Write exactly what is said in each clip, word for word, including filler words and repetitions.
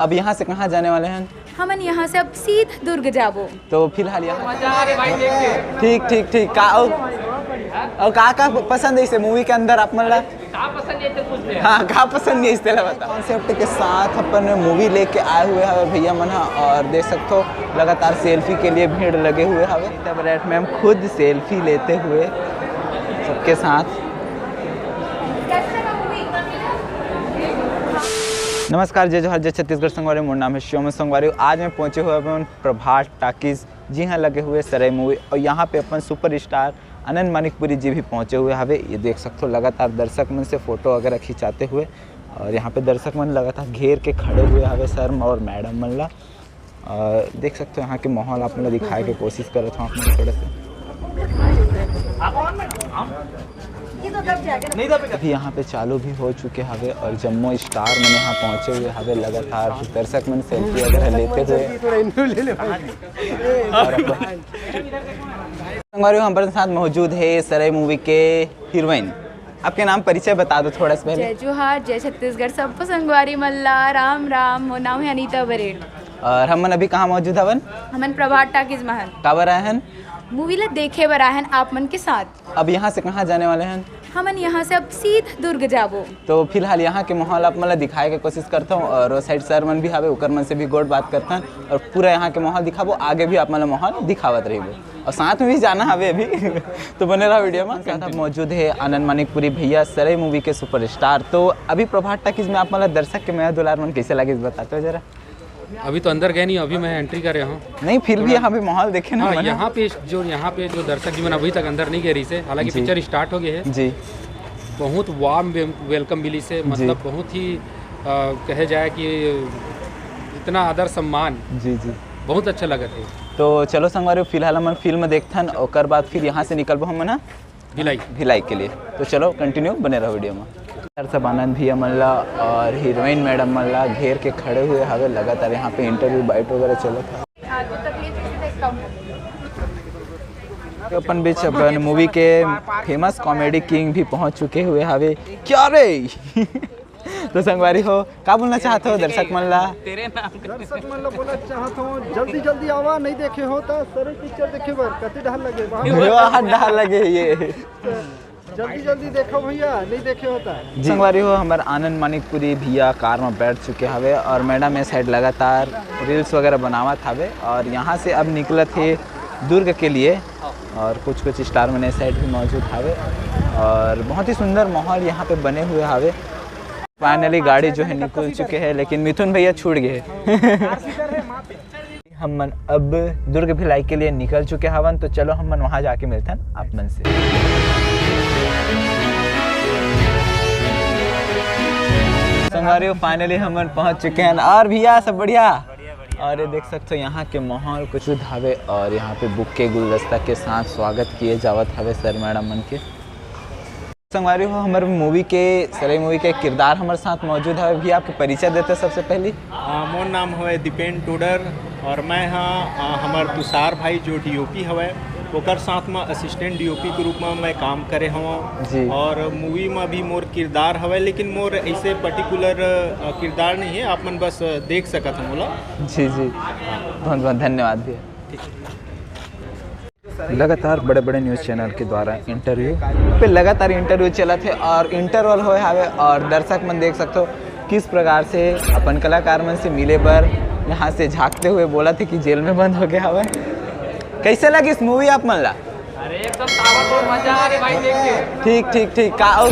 अब यहाँ से कहाँ जाने वाले हैं? हमन यहाँ से अब सीधा दुर्ग जाबो। तो फिलहाल यहाँ। ठीक, ठीक, ठीक। का, अउ, अउ का, का पसंद है इसे मूवी के अंदर आप मन ला? का पसंद नहीं है तो कुछ नहीं। हाँ, का पसंद नहीं है, इससे बता। कॉन्सेप्ट के साथ अपन मूवी लेके आए हुए हवे भैया मन ह, और देख सकते हो लगातार सेल्फी के लिए भीड़ लगे हुए हवे। तब रेट मैम खुद सेल्फी लेते हुए सबके साथ। नमस्कार, जय जोहार, जय छत्तीसगढ़ संगवारी। मोर नाम है शिवम संगवारी। आज मैं पहुँचे हुए अपन प्रभात टाकीज, जी हाँ, लगे हुए सरई मूवी, और यहाँ पे अपन सुपरस्टार आनंद मानिकपुरी जी भी पहुँचे हुए हवे। ये देख सकते हो लगातार दर्शक मन से फोटो वगैरह खिंचाते हुए, और यहाँ पे दर्शक मन लगातार घेर के खड़े हुए हवे सर और मैडम मन ला। और देख सकते हो यहाँ के माहौल आप मन ला दिखाए के कोशिश करत हूँ आप मन थोड़ा सा। अभी यहाँ पे चालू भी हो चुके हवे और जम्मो स्टार मन यहाँ पहुँचे हुए हवे लगातार दर्शक मन सेल्फी वगैरह लेते हुए। और अपन संगवारी हो, हमारे साथ मौजूद है सरई मूवी के हीरोइन। आपके नाम परिचय बता दो थोड़ा सा पहले। जय जोहार, जय छत्तीसगढ़, सबको संगवारी मन ला राम राम। मोर नाम है अनीता बरेट। और हमन अभी कहाँ मौजूद हवन? हमन प्रभात टाकीज महन। काबर आए हन? मूवी ला देखे बर आए हन आप मन के साथ। अब यहाँ से कहाँ जाने वाले हैं? हमन यहाँ से अब सीधा दुर्ग जाबो। तो फिलहाल यहाँ के माहौल आप मन ला दिखाए के कोशिश करता हूँ, और वो साइड सर मन भी हवे, ओकर मन से भी गोठ बात करता हूँ और पूरा यहाँ के माहौल दिखाबो। आगे भी आप मन ला माहौल दिखावत रहिबो और साथ में भी जाना हवे अभी। तो बने रहो वीडियो में। साथ आप मौजूद है आनंद मानिकपुरी भैया, सरई मूवी के सुपरस्टार। तो अभी प्रभात टाकीज में आप मन ला दर्शक के मया दुलार मन कैसे लगे, बताते हो जरा। अभी तो अंदर गए नहीं, अभी मैं एंट्री कर रहा हूँ। नहीं, फिर भी थोड़ा यहाँ पे माहौल देखे ना, हाँ, मना। यहाँ पे जो, यहाँ पे जो दर्शक जी मन अभी तक अंदर नहीं गए रही से, हालांकि जी। पिक्चर स्टार्ट हो गई है। जी। बहुत वार्म वे-, वेलकम मिली से, जी। मतलब बहुत ही, अ, कहे जाए कि इतना आदर सम्मान। जी, जी। बहुत अच्छा लगा थे। तो चलो संगवारी, फिलहाल हमन फिल्म देखथन, ओकर बाद फिर यहाँ से निकलबो हमन, हाँ? भिलाई। भिलाई के लिए। तो चलो कंटिन्यू बने रहो वीडियो में। सर सब आनंद भैया मन ला और हीरोइन मैडम मन ला घेर के खड़े हुए हवे, लगातार यहाँ पे इंटरव्यू बाइट वगैरह चलत है। तो अपन बीच अपन मूवी के फेमस कॉमेडी किंग भी पहुँच चुके हुए हवे। क्या रे? तो संगवारी हो, का बोलना चाहत हो दर्शक मन ला? तेरे नाम का। दर्शक मन ला बोलना चाहत हूँ, जल्दी जल्दी आवा, नहीं देखे हो तो सरई पिक्चर देखे बर कति डहर लगे, वहाँ अरे वाह, डहर लगे ये। जल्दी जल्दी देखो भैया, नहीं देखे हो तो। जी। संगवारी हो, हमार आनंद मानिकपुरी भैया कार में बैठ चुके हवे और मैडम ये साइड लगातार रील्स वगैरह बनावत हवे और यहाँ से अब निकलत हे दुर्ग के लिए और कुछ कुछ स्टार मन ये साइड भी मौजूद हवे और बहुत ही सुंदर माहौल यहाँ पे बने हुए हवे। फाइनली गाड़ी जो है निकल चुके हैं, लेकिन मिथुन भैया छूट गए। हमन अब दुर्ग भिलाई के लिए निकल चुके हवन, तो चलो हमन वहाँ जाके मिलथन आप मन से। संगवारी हो, फाइनली हमन पहुँच चुके हैं। और भैया सब बढ़िया? और ये देख सकते हो यहाँ के माहौल कुछ धावे और यहाँ पे बुके गुलदस्ता के साथ स्वागत किए जावत हवे सर मैडम मन के। संगवारी हो, हमर मूवी के, सरई मूवी के किरदार हमर साथ मौजूद हवे। भैया, आपके परिचय देते सबसे पहली। आ, मोर नाम हवे दीपेन टोडर और मैं हाँ, आ, हमर तुषार भाई जो डीओपी हवे, ओकर साथ में असिस्टेंट डीओपी के रूप में मैं काम करे हवं। जी। और मूवी में भी मोर किरदार हवे, लेकिन मोर ऐसे पर्टिकुलर, आ, किरदार नहीं है, आप मन बस देख सकत हो मोला। जी, जी, बहुत बहुत धन्यवाद भैया। लगातार बड़े-बड़े न्यूज़ चैनल के द्वारा इंटरव्यू पे लगातार इंटरव्यू चलत हे और इंटरवल होए हावे और दर्शक मन देख सकते हो किस प्रकार से अपन कलाकार मन से मिले बर यहाँ से झांकते हुए बोलत हे कि जेल में बंद हो गया हवे। कैसे लगिस मूवी आप मन ला? अरे एकदम ताबड़तोड़ मजा आ रही भाई देख के। ठीक, ठीक, ठीक। का अउ,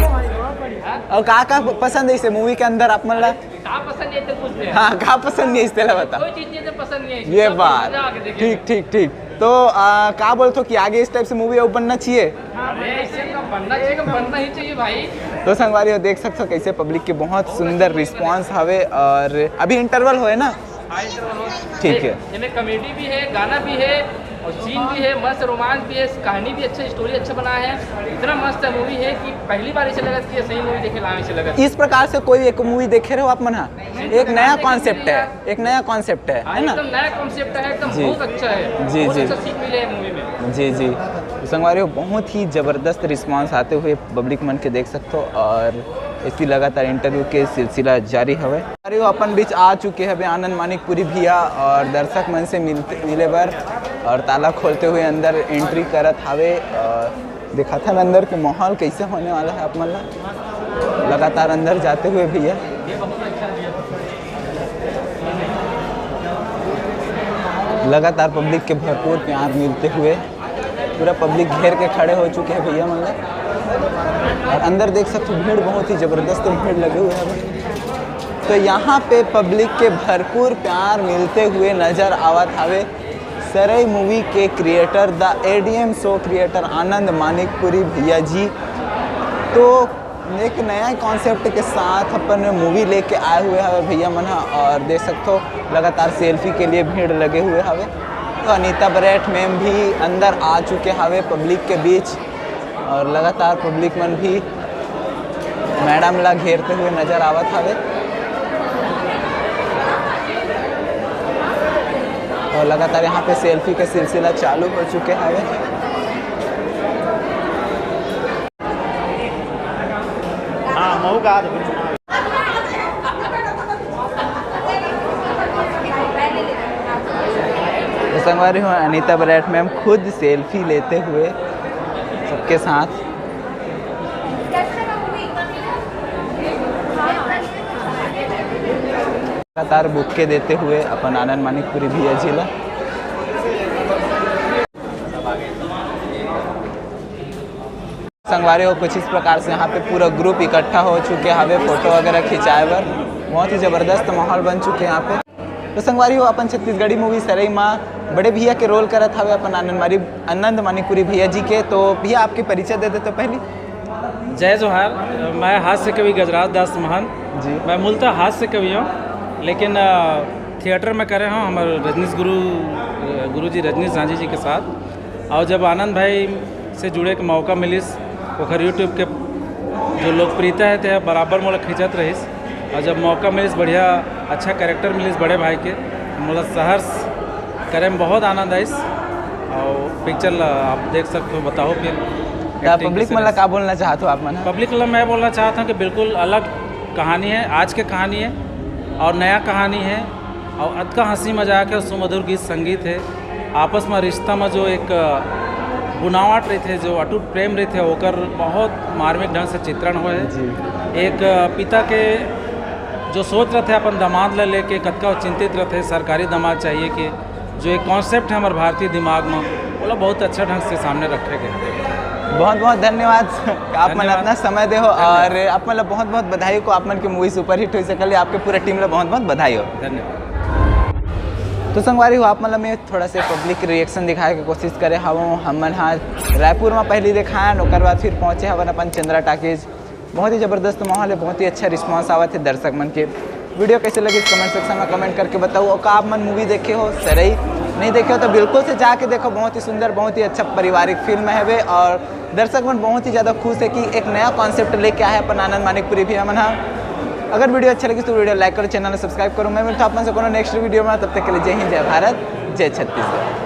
अउ का का पसंद है इसे मूवी के अंदर आप मन ला? का पसंद नहीं है तो कुछ नहीं। हाँ, का पसंद नहीं है, इससे बता। कोई चीज नहीं है तो पसंद नहीं है। ये सब बात। मजा आके देखे। ठीक, ठीक, ठीक। तो, आ, का बोलथो कि आगे इस टाइप से मूवी अउ बनना चाहिए? अरे, इससे तो बनना चाहिए, बनना ही चाहिए भाई। तो संगवारी हो, देख सकते हो कैसे पब्लिक के बहुत सुंदर रिस्पांस हवे और अभी इंटरवल होए ना? हाँ, इंटरवल होए। ठीक है। इसमें कॉमेडी भी है, गाना भी है और सीन भी है, मस्त रोमांस भी है, कहानी भी अच्छा, स्टोरी अच्छा बना है, इतना मस्त मूवी है कि पहली बार ऐसे लगा कि ये सही मूवी देखे ला, ऐसे लगा। इस प्रकार से कोई एक मूवी देखे रहो आप मन, हाँ? एक नया कॉन्सेप्ट है, एक नया कॉन्सेप्ट है, हाँ, है ना? एकदम नया कॉन्सेप्ट है, एकदम जी। बहुत अच्छा है, जी, बहुत जी। अच्छा सीख मिले है मूवी में। जी, जी। तो संगवारी हो, बहुत ही ज़बरदस्त रिस्पांस आते हुए पब्लिक मन के देख सकते हो और ऐसी लगातार इंटरव्यू के सिलसिला जारी हवे। अरे, वो अपन बीच आ चुके हवे आनंद मानिकपुरी भैया और दर्शक मन से मिलते, मिले बर और ताला खोलते हुए अंदर एंट्री करत हवे। और दिखाथन अंदर के माहौल कैसे होने वाला है आप मन ला। लगातार अंदर जाते हुए भैया लगातार पब्लिक के भरपूर प्यार मिलते हुए पूरा पब्लिक घेर के खड़े हो चुके हैं भैया मन ला। और अंदर देख सकते हो, भीड़ बहुत ही ज़बरदस्त भीड़ लगे हुए हैं। तो यहाँ पे पब्लिक के भरपूर प्यार मिलते हुए नज़र आवत हवे सरई मूवी के creator, the ADM show creator Anand Manikpuri भैया जी। तो एक नया कॉन्सेप्ट के साथ अपन मूवी लेके आए हुए हैं भैया मन ह। और देख सकते हो, लगातार सेल्फी के लिए भीड़ लगे हुए हवे। तो अनीता बरेठ मैम भी अंदर आ चुके हवे पब्लिक के बीच और लगातार पब्लिक मन भी मैडम ला घेरते हुए नजर आवत हवे। और लगातार यहाँ पे सेल्फी के सिलसिला चालू हो चुके हवे। हाँ, महू का तो संगवारी हो, अनीता बरेठ मैम खुद सेल्फी लेते हुए सबके साथ लगातार बुक्के देते हुए अपन आनंद मानिकपुरी भैया जी ला। संगवारी हो, कुछ इस प्रकार से यहाँ पे पूरा ग्रुप इकट्ठा हो चुके हवे फोटो वगैरह खिंचाए बर। बहुत ही ज़बरदस्त माहौल बन चुके हैं यहाँ पे। तो संगवारी हो, अपन छत्तीसगढ़ी मूवी सरई मा बड़े भैया के रोल करत हवे अपन आनंद मारी आनंद मानिकपुरी भैया जी के। तो भैया, आपके परिचय दे देते पहली। जय जोहार। मैं हास्य कवि गजराज दास महंत। जी। मैं मूलतः हास्य कवि हूँ, लेकिन थिएटर में करे हूँ हमारे रजनीश गुरु गुरु जी रजनीश झांझी जी के साथ। और जब आनंद भाई से जुड़े के मौका मिलिस, ओकर यूट्यूब के जो लोकप्रियता है ते बराबर मोला खींचत रहिस। और जब मौका मिलिस, बढ़िया अच्छा कैरेक्टर मिलिस बड़े भाई के, मोला सहर्ष करे में बहुत आनंद आइस। और पिक्चर ला आप देख सकते हो, बताओ फिर। पब्लिक मन ला का बोलना चाहत हो आप मन? पब्लिक ला मैं बोलना चाहता हूँ कि बिल्कुल अलग कहानी है, आज के कहानी है और नया कहानी है। और अतका हंसी मजाक है, सुमधुर गीत संगीत है, आपस में रिश्ता में जो एक बुनावट रहिथे, जो अटूट प्रेम रहिथे, ओकर बहुत मार्मिक ढंग से चित्रण होय हे। जी। एक पिता के जो सोच रहिथे अपन दामाद ला लेके, कतका चिंतित रहिथे, सरकारी दामाद चाहिए कि जो एक कॉन्सेप्ट है हमारे भारतीय दिमाग में, ओला बहुत अच्छा ढंग से सामने रखे गए। बहुत बहुत धन्यवाद आप मन इतना समय दे हो और आप मन ला बहुत बहुत बधाई हो, आप मन के मूवी सुपरहिट हो सकल, आपके पूरा टीम ला बहुत बहुत बधाई हो। धन्यवाद। तो संगवारी हो, आप मन ला मैं थोड़ा से पब्लिक रिएक्शन दिखाए के कोशिश करे हवं। हमन हा रायपुर में पहली देखायन, ओकर बाद फिर पहुँचे हवन अपन चंद्रा टाकीज। बहुत ही ज़बरदस्त माहौल है, बहुत ही अच्छा रिस्पॉन्स आवत है दर्शक मन के। वीडियो कैसे लगी, कमेंट सेक्शन में कमेंट करके बताओ। और का आप मन मूवी देखे हो सरई? नहीं देखे हो तो बिल्कुल से जाके देखो, बहुत ही सुंदर, बहुत ही अच्छा पारिवारिक फिल्म है वे। और दर्शक मन बहुत ही ज़्यादा खुश है कि एक नया कॉन्सेप्ट लेके आए अपन आनंद मानिकपुरी भैया मन हा। अगर वीडियो अच्छा लगी तो वीडियो लाइक करो, चैनल सब्सक्राइब करो। मैं मिलता हूँ अपन से कोनो नेक्स्ट वीडियो में, तब तक के लिए जय हिंद, जय भारत, जय छत्तीसगढ़।